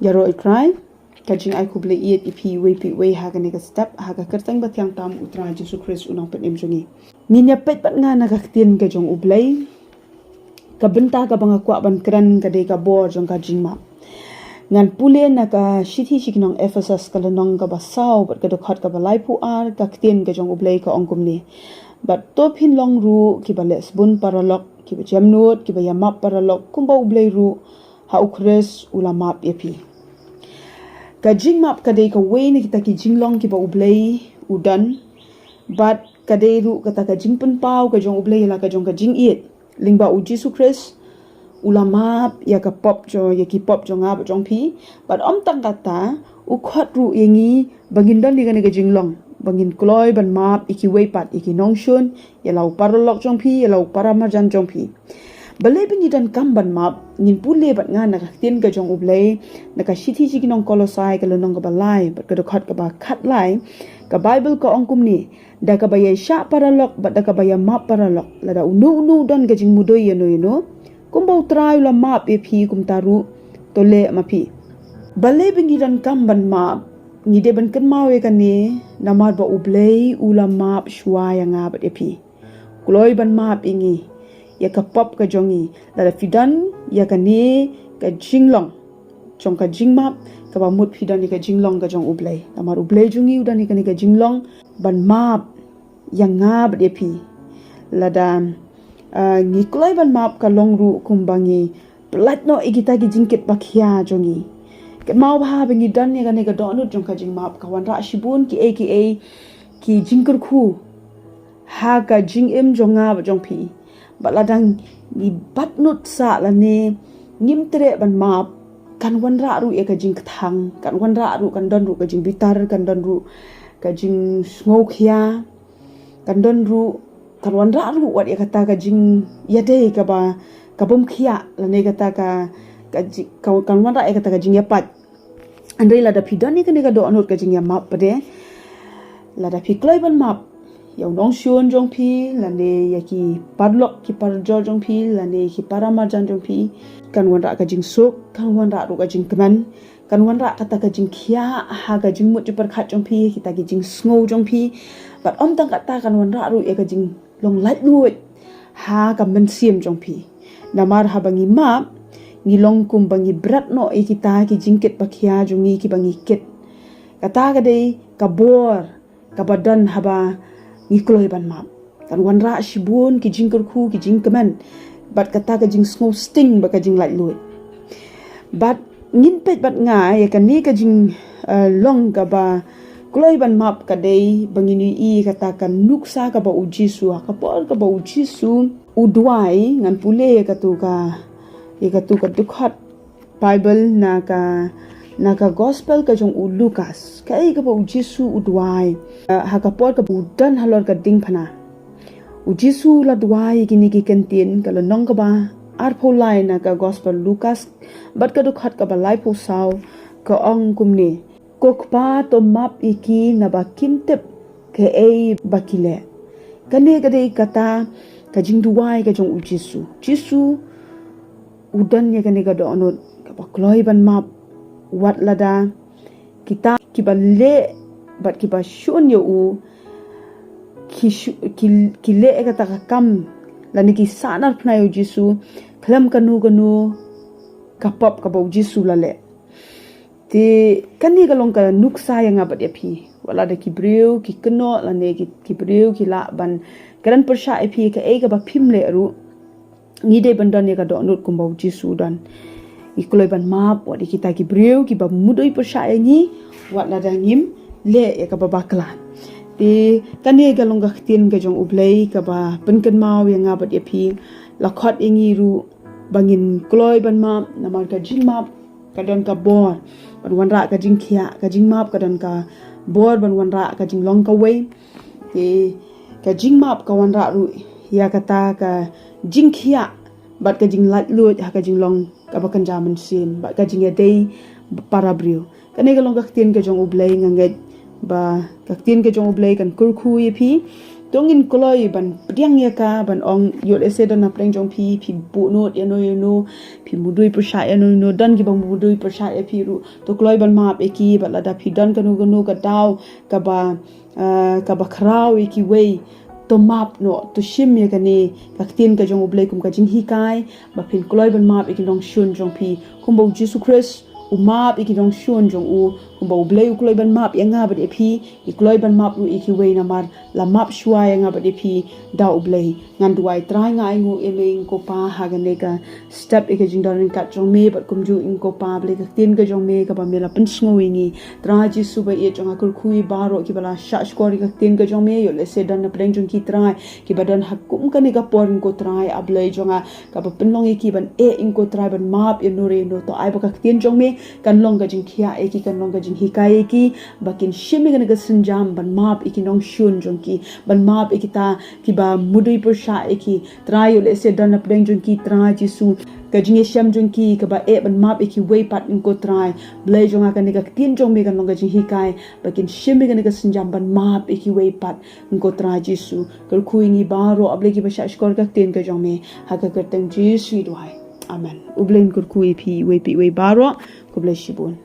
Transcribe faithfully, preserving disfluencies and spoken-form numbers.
Ïaroh ïa U Trai, ka jingai khublei ïa phi iwei pa iwei ha kane ka step, ha ka kyrteng bathiang tam U Trai Jisu Khrist U Nongpynim jong ngi. Ngin ïa peit bad nga na ka ktien ka jong U Blei. Ka bynta kaba nga kwah ban kren ka dei ka bor jong ka jingmap. Ngan pule na ka shithi sha ki nong Ephesus ka lynnong kaba saw bad ka dkhot kaba laiphew ar, ka ktien ka jong U Blei ka ong kumne: Bad to phin long ruh kiba leh sbun paralok, kiba jemnud, kiba ïamap paralok, kumba U Blei ruh ha U Khrist u la map ïa phi. Ka jingmap ka dei kawei na kita ki jinglong kiba U Blei u don. Bad ka dei ruh kata ka jingpynpaw ka jong U Blei ïa la ka jong ka jingïeit. Lyngba U Jisu Khrist u la map ïa ka pop jong, ïa ki pop jong nga bad jong phi. Bad ym tang kata, u khot ruh ïa ngi ba ngin don ïa kane ka jinglong, ba ngin kloi ban map ïa kiwei pat, ïa ki nongshun, ïa la u paralok jong phi, ïa la u paramarjan jong phi. Balei ba ngi donkam ban map? Ngin pule bad nga na ka ktien ka jong U Blei, na ka shithi sha ki nong Kolosai ka lynnong kaba lai bad ka dkhot kaba khatlai. Ka Baibl ka ong kumne: Da kaba ïaishah paralok bad da kaba ïamap paralok, lada uno uno u don ka jingmudui ïano ïano, kumba U Trai u la map ïa phi, kumta ruh to leh ma phi. Balei ba ngi donkam ban map? Ngi dei ban kynmaw ïa kane, namar ba U Blei u la map shuwa ïa nga bad ïa phi. Kloi ban map ïa ngi ïa ka pop ka jong ngi. Lada phi don ïa kane ka jinglong jong ka jingmap, kaba mut phi don ïa ka jinglong ka jong U Blei. Namar U Blei jong ngi u don ïa kane ka jinglong ban map ïa nga bad ïa phi. Lada, ah, ngi kloi ban map, ka long ruh kumba ngi pyllait noh ïa kita ki jingkit ba khia jong ngi. Kynmaw ba haba ngi don ïa kane ka dohnud jong ka jingmap, ka wanrah shibun kiei kiei ki jingkyrkhu ha ka jingim jong nga bad jong phi. Bad lada ngi bat nud sah lane ngim treh ban map, kan wanrah ruh ïa ka jingkthang, kan wanrah ruh, kan don ruh ka jingbitar, kan don ruh ka jingsngewkhia, kan don ruh, kan wanrah ruh wat ïa kata ka jingïadei kaba, ka bym khia, lane kata ka, ka ji-, ka, kan wanrah ïa kata ka jingïapait. Hynrei lada phi don ïa kane ka dohnud ka jingïamap pat de, lada phi kloi ban map ïa u nongshun jong phi, lane ïa ki paralok ki parajor jong phi, lane ïa ki paramarjan jong phi, kan wanrah ka jingsuk, kan wanrah ruh ka jingkmen, kan wanrah kata ka jingkhiah ha ka jingmut jingpyrkhat jong phi, kita ki jingsngew jong phi. Bad ym tang kata, kan wanrah ruh ïa ka jinglong laitluid ha ka mynsiem jong phi. Namar haba ngi map, ngi long kumba ngi bret noh ïa kita ki jingkit ba khia jong ngi kiba ngi kit. Kata ka dei ka bor kaba don haba ngi kloi ban map. Kan wanrah shibun ki jingkyrkhu, ki jingkmen, bad kata ka jingsngew sting bad ka jinglaitluid. Bad ngin peit bad nga ïa kane ka jing, eh, long kaba kloi ban map ka dei ba ngin ïohi kata ka nuksa kaba U Jisu, ha ka por kaba U Jisu u duwai, ngan pule ïa katu ka, ïa katu ka dkhot Baibl na ka, na ka gospel ka jong u Lukas. Kaei kaba U Jisu u duwai, eh, ha ka por kaba u don halor ka diengphna. U Jisu u la duwai ïa kine ki kyntien, ka lynnong kaba arphew lai na ka gospel Lukas, bad ka dkhot kaba laiphew saw, ka ong kumne: Ko Kpa, to map ïa ki naba kim tip kaei ba ki leh. Kane ka dei kata ka jingduwai ka jong U Jisu. Jisu u don ïa kane ka dohnud kaba kloi ban map, wat lada kita kiba leh bad kiba shun ïa u ki shu-, ki, ki leh ïa kata ka kam, lane ki sahnarphna ïa U Jisu khlem kano kano ka pop kaba U Jisu u la leh. Te kane ka long ka nuksa ïa nga bad ïa phi. Wat lada ki briew ki kynnoh lane ki, ki briew ki lah ban kren pyrshah ïa phi kaei kaba phim leh ruh, ngi dei ban don ïa ka dohnud kumba U Jisu u don. Ngi kloi ban map wat ïa kita ki briew kiba mudui pyrshah ïa ngi, wat lada ngim leh ïa kaba bakla. Te kane ka long ka ktien ka jong U Blei kaba pynkynmaw ïa nga bad ïa phi. La khot ïa ngi ruh ba ngin kloi ban map, namar ka jingmap ka don ka bor ban wanrah ka jingkhiah, ka jingmap ka don ka bor ban wanrah ka jinglong kawei. Te ka jingmap ka wanrah ruh ïa kata ka jingkhiah bad ka jinglaitluid ha ka jinglong kaba kynja mynsiem bad ka jingïadei para briew. Kane ka long ka ktien ka jong U Blei, nga ngeit ba ka ktien ka jong U Blei kan kyrkhu ïa phi. To ngin kloi ban pdiang ïa ka, ban ong, ïoh lehse don na pdeng jong phi, phi buh nud ïa no ïa no, phi mudui pyrshah ïa no ïa no, don kiba mudui pyrshah ïa phi ruh. To kloi ban map ïa ki, bad lada phi don kano kano ka daw kaba, ah, kaba khraw ïa kiwei, to map noh, to shim ïa kane ka ktien ka jong U Blei kum ka jinghikai, ba phin kloi ban map ïa ki nongshun jong phi. Kumba U Jisu Khrist u map ïa ki nongshun jong u, kumba U Blei u kloi ban map ïa nga bad ïa phi, ngi kloi ban map ruh ïa kiwei, namar la map shuwa ïa nga bad ïa phi da U Blei. Ngan duwai. Trai, nga ainguh ïa me, ïing ko Pa, ha kane ka step ïa ka jingdon ryngkat jong me, bad kumjuh, ïing ko Pa Blei, ka ktien ka jong me kaba me la pynsngew ïa ngi. Trai Jisu ba ïeit jong nga, kyrkhu ïa baroh kiba la shah shkor ïa ka ktien ka jong me, ïoh lehse don na pdeng jong ki, Trai, kiba don ha kum kane ka por, ïing ko Trai, A Blei jong nga, kaba pynlong ïa ki ban eh, ïing ko Trai, ban map ïa no re no. To ai ba ka ktien jong me kan long ka jingkhiah ïa ki, kan long ka jinghikai ïa ki, ba kin shim ïa kane ka sienjam ban map ïa ki nongshun jong ki, ban map ïa kita kiba mudui pyrshah ïa ki. Trai, ïoh lehse don na pdeng jong ki, Trai Jisu, ka jingïashem jong ki kaba eh ban map ïa kiwei pat, ïing ko Trai. Blei jong nga, kane ka ktien jong me kan long ka jinghikai, ba kin shim ïa kane ka sienjam ban map ïa kiwei pat, ïing ko Trai Jisu. Kyrkhu ïa ngi baroh, A Blei, kiba shah shkor ïa ka ktien ka jong me. Ha ka kyrteng Jisu ngi duwai. Amen. U Blei un kyrkhu ïa phi iwei pa iwei baroh. Khublei shibun.